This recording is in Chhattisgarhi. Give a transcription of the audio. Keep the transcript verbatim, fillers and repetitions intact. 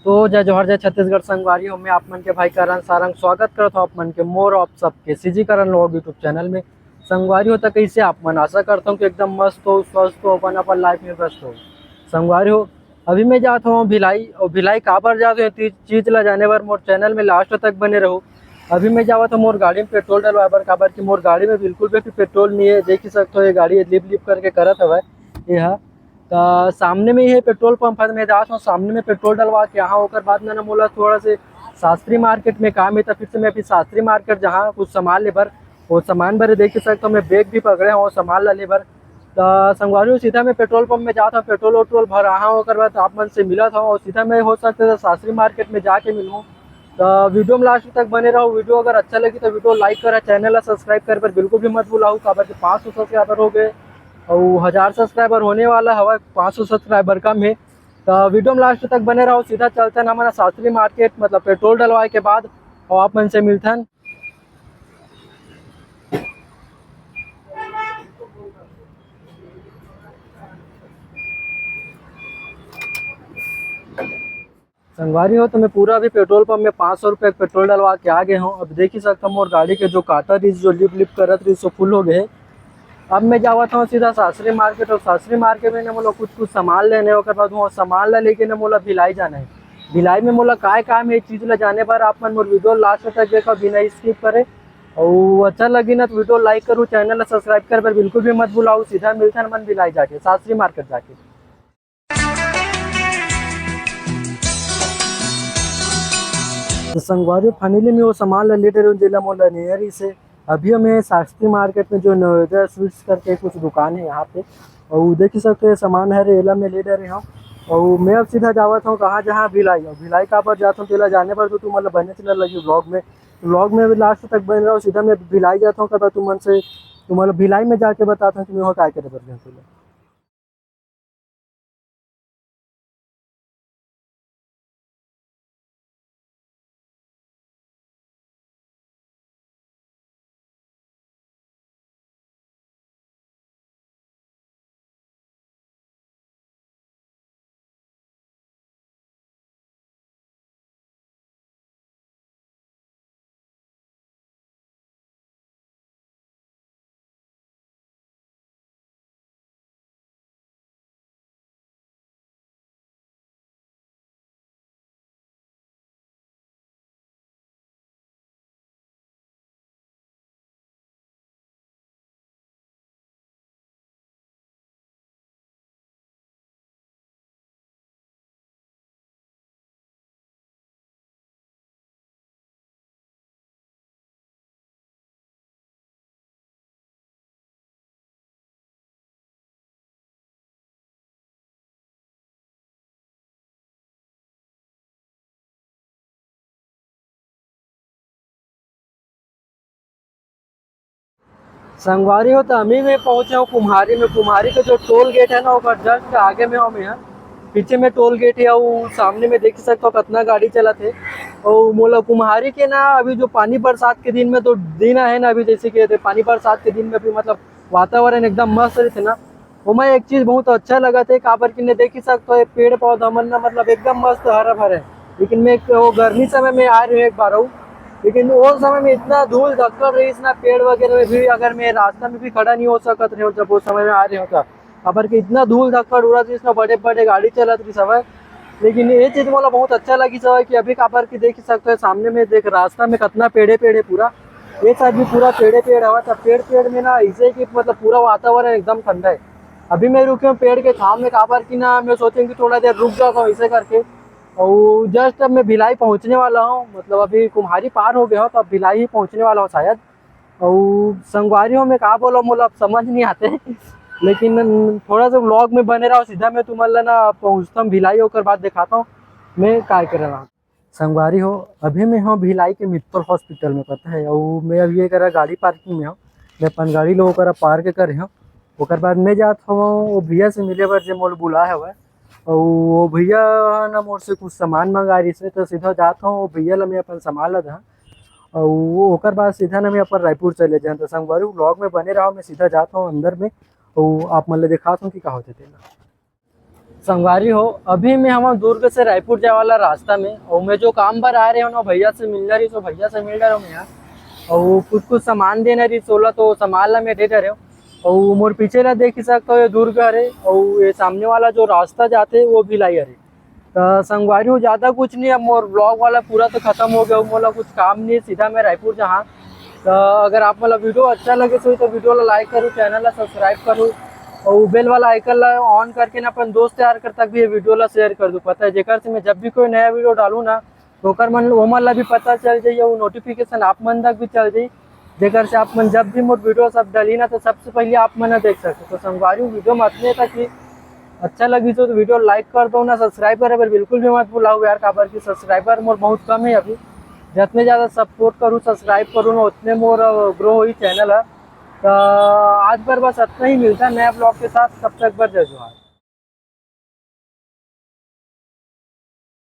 तो जय जोहार, जय छत्तीसगढ़ संगवारी हो। मैं आप मन के भाई करण सारंग स्वागत करत हूँ आप मन के मोर आप सबके सीजी करण लोग YouTube चैनल में। संगवारी हो, त कइसे आप मन? आशा करता हूँ कि एकदम मस्त हो, स्वस्थ हो, अपन अपन लाइफ में व्यस्त हो। संगवारी हो, अभी मैं जात हूँ भिलाई, और भिलाई काबर जात हूँ, ये चीज ला जाने बर मोर चैनल में लास्ट तक बने रहो। अभी मैं जावत हूँ मोर गाड़ी में पेट्रोल डलवाए बर, काबर कि मोर गाड़ी में बिल्कुल भी पेट्रोल नहीं है। देख ही सकते हो, ये गाड़ी लिप लिप करके करत हवय। ये हा त सामने में ही पेट्रोल पंप है, मैं जात हूँ सामने में पेट्रोल डलवा के, यहाँ ओकर बाद में ना मोला थोड़ा से शास्त्री मार्केट में काम है, तो फिर से मैं अभी शास्त्री मार्केट जहाँ कुछ सामान ले बर, वो सामान बर देख ही सकते हो, मैं बैग भी पकड़े हूँ सामान ला ले बर। तो संगवारी हो, सीधा मैं पेट्रोल पंप में जात हूँ, पेट्रोल वेट्रोल भरा हूँ, ओकर बाद आप मन से मिलत हूँ और सीधा मैं हो सकता है शास्त्री मार्केट में जाके मिलूँ। तो वीडियो में लास्ट तक बने रहो। वीडियो अगर अच्छा लगी तो वीडियो लाइक करा, चैनल ला सब्सक्राइब करे बर बिल्कुल भी मत भुलाओ, काबर के पाँच सौ सब्सक्राइबर हो गए और हज़ार सब्सक्राइबर होने वाला हवा, पाँच सौ सब्सक्राइबर कम है। तो वीडियो में लास्ट तक बने रहो, सीधा चलथन हमन शास्त्री मार्केट, मतलब पेट्रोल डलवाए के बाद, और आप मन से मिलथन। संगवारी हो, तो मैं पूरा अभी पेट्रोल पंप में पाँच सौ रुपये का पेट्रोल डलवा के आ गए हूँ। अब देख ही सकता हूँ, मोर गाड़ी के जो काटा रही, जो लिप लिप करत रही, सो फुल हो गए। अब मैं जावत हूँ सीधा शास्त्री मार्केट, और शास्त्री मार्केट में ना मोला कुछ कुछ सामान लेने, ओकर बाद वहाँ सामान ला लेके ना मोला भिलाई जाना है। भिलाई में मोला काय काम है, ये चीज़ ला जाने बर आप मन मोर वीडियो लास्ट तक देखो, बिना स्किप करे। और अच्छा लगी ना तो वीडियो लाइक करो, चैनल ला सब्सक्राइब करे बर बिल्कुल भी मत भुलाओ। सीधा मिलथन हमन भिलाई जाके, शास्त्री मार्केट जाके। तो संगवारी, फाइनली मैं वो सामान ला ले डरे हूँ, जेला मोला नेहरी से। अभी मैं शास्त्री मार्केट में जो नवोदय स्वीट्स करके कुछ दुकान है यहाँ पे, और देख ही सकते हैं सामान है, एला मैं ले डरे हूँ। और मैं अब सीधा जावत हूँ कहाँ, जहाँ भिलाई। और भिलाई काबर जात हूँ, तेला जाने पर तो तुम मतलब बने चला लगी व्लॉग में। व्लॉग में लास्ट तक बने रहो, सीधा मैं भिलाई जाता हूँ, कब तुम मन से, तुम मतलब भिलाई में जाके बताता हूँ कि मैं वहाँ काय करे बर गया तुला। संगवारी हो, तो अभी मैं पहुंचे हूँ कुम्हारी में। कुम्हारी का जो टोल गेट है ना, ओकर जस्ट आगे में हूँ मैं। पीछे में टोल गेट है, वो सामने में देख ही सकते हो कितना गाड़ी चलत है। और मोला कुम्हारी के ना, अभी जो पानी बरसात के दिन में तो दिन है ना, अभी जैसे कि पानी बरसात के दिन में भी मतलब वातावरण एकदम मस्त रहते ना। ओमा एक चीज बहुत अच्छा लगत हे, काबर कि ने देख ही सकत हो, ये पेड़ पौधा मन ना मतलब एकदम मस्त हरा भरा हे। लेकिन मैं एक, वो गर्मी समय में आ रहे हूँ एक बार हूँ, लेकिन वो समय में इतना धूल धक्कड़ रही ना, पेड़ वगैरह में भी अगर मैं रास्ता में भी खड़ा नहीं हो सकत रहे हूँ जब वो समय में आ रहे हूँ तो, काबर कि इतना धूल धक्कड़ उड़त रही ना, बड़े बड़े गाड़ी चलत रही समय। लेकिन ये चीज मोला बहुत अच्छा लगी सब कि अभी काबर कि देख ही सकते हो सामने में देख रास्ता में कितना पेड़े पेड़े पूरा, ये साइड भी पूरा पेड़े पेड़ हवा। तब पेड़ पेड़ में ना ऐसे कि मतलब पूरा वातावरण एकदम ठंडा है। अभी मैं रुके हूँ पेड़ के छाव में, काबर कि ना मैं सोचे हूँ कि थोड़ा देर रुक जाता हूँ ऐसे करके। और जस्ट अब मैं भिलाई पहुँचने वाला हूँ, मतलब अभी कुम्हारी पार हो गया हूँ तो अब भिलाई ही पहुँचने वाला हूँ शायद। और संगवारी हो, मैं का बोला, मोला अब समझ नहीं आते लेकिन थोड़ा सा व्लॉग में बने रहो, सीधा मैं तुम्हारे ना पहुँचता हूँ भिलाई, ओकर बाद दिखाता हूँ मैं काय करे रहा। संगवारी हो, अभी मैं हूँ भिलाई के मित्तल हॉस्पिटल में, पता है, और मैं अभी ये करा गाड़ी पार्किंग में हूँ। मैं अपन गाड़ी लो ओकरा पार्क करे हूँ, ओकर बाद मैं जात हूँ वो भैया से मिले बर जे मोला बुलाए हवय। और वो भैया ना मोर से कुछ सामान मंगा रही से, तो सीधा जात हूँ वो भैया ला मैं अपन सामान ला दा। और ओकर बाद सीधा ना मैं अपन रायपुर चले जाऊँ। तो संगवारी व्लॉग में बने रहो, मैं सीधा जात हूँ अंदर में, और आप मन ला दिखात हूँ कि का होथे तेला। संगवारी हो, अभी मैं हवा दुर्ग से रायपुर जाए वाला रास्ता में, और मैं जो काम बर आ रहे हो ना, भैया से मिलना रही, तो भैया से मिल रहे हो मैं यहाँ। और कुछ कुछ सामान देना रही, सोला तो सामान ला मैं दे दे रहे हो। और मोर पीछे ला देख ही सकता हो, ये दुर्ग हरे, और ये सामने वाला जो रास्ता जाते वो भी लाई हरे। तो संगवारी हो, ज़्यादा कुछ नहीं, अब मोर ब्लॉग वाला पूरा तो खत्म हो गया, मोला कुछ काम नहीं, सीधा मैं रायपुर जहाँ। तो अगर आप मोला वीडियो अच्छा लगे तो, तो वीडियो ला लाइक करो, चैनल ला सब्सक्राइब करो, और बेल वाला आइकन ला ऑन करके ना अपन दोस्त यार कर तक भी ये वीडियो ला शेयर कर दो। पता है, जेकर से मैं जब भी कोई नया वीडियो डालूँ ना, तो ओकर मन, ओमन ला भी पता चल जाइए, वो नोटिफिकेशन आप मन तक भी चल जाइए, जेकर से आप मन जब भी मोर वीडियो सब डाली ना, तो सबसे पहले आप मन देख सकते। तो संगवारी हो, वीडियो में अतने तक ही। अच्छा लगी तो, तो वीडियो लाइक कर दो ना, सब्सक्राइब करे बर बिल्कुल भी मत भुलाओ यार, काबर कि सब्सक्राइबर मोर बहुत कम है अभी। जितने ज़्यादा सपोर्ट करूँ, सब्सक्राइब करूँ ना, उतने मोर ग्रो होई चैनल है। तो आज बर बस इतना ही, मिलता है नया ब्लॉग के साथ, तब तक बर जय जोहार।